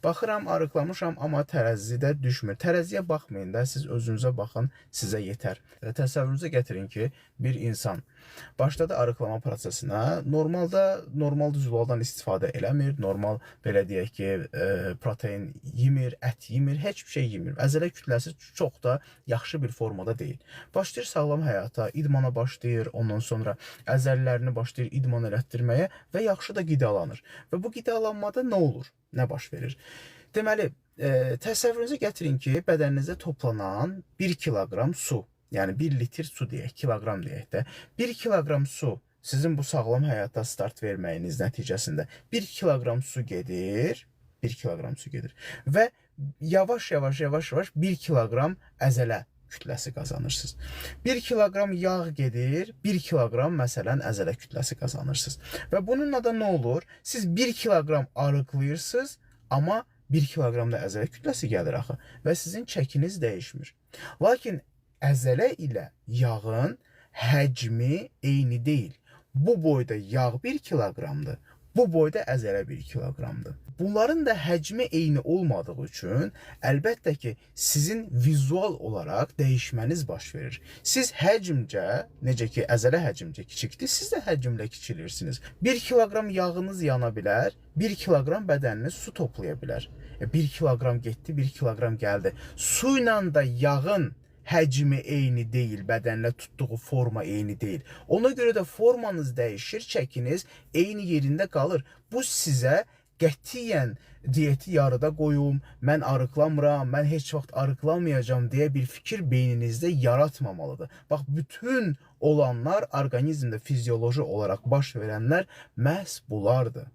Baxıram, arıqlamışam, amma tərəzidə düşmür. Tərəziyə baxmayın da, siz özünüzə baxın, sizə yetər. Təsəvvürünüzə gətirin ki, bir insan başladı arıqlama prosesinə, normalda normal zülaldan istifadə eləmir, normal belə deyək ki, protein yemir, ət yemir, heç bir şey yemir. Əzələ kütləsi çox da yaxşı bir formada deyil. Başlayır sağlam həyata, idmana başlayır, ondan sonra əzələlərini başlayır idman elətdirməyə və yaxşı da qidalanır. Və bu qidalanmada nə olur? Nə baş verir? Deməli, təsəvvürünüzə gətirin ki, bədəninizdə toplanan 1 kiloqram su, yəni 1 litr su deyək, kiloqram deyək də, 1 kiloqram su sizin bu sağlam həyata start verməyiniz nəticəsində 1 kiloqram su gedir, 1 kiloqram su gedir və yavaş-yavaş 1 kiloqram əzələ kütləsi qazanırsınız. 1 kiloqram yağ gedir, 1 kiloqram məsələn əzələ kütləsi qazanırsınız. Və bununla da nə olur? Siz 1 kiloqram arıqlayırsınız, amma 1 kiloqram da əzələ kütləsi gəlir axı və sizin çəkiniz dəyişmir. Lakin əzələ ilə yağın həcmi eyni deyil. Bu boyda yağ 1 kiloqramdır. Bu boyda əzələ 1 kiloqramdır. Bunların da həcmi eyni olmadığı üçün əlbəttə ki, sizin vizual olaraq dəyişməniz baş verir. Siz həcmcə, necə ki əzələ həcmcə kiçikdir, siz də həcmlə kiçilirsiniz. 1 kiloqram yağınız yana bilər, 1 kiloqram bədəniniz su toplaya bilər. 1 kiloqram getdi, 1 kiloqram gəldi. Su ilə də yağın həcmi eyni deyil, bədənlə tutduğu forma eyni deyil. Ona görə də formanız dəyişir, çəkiniz eyni yerində qalır. Bu sizə qətiyyən diyeti yarıda qoyum, mən arıqlamıram, mən heç vaxt arıqlamayacağam deyə bir fikir beyninizdə yaratmamalıdır. Bax, bütün olanlar orqanizmdə fizioloji olaraq baş verənlər məhz bunlardır.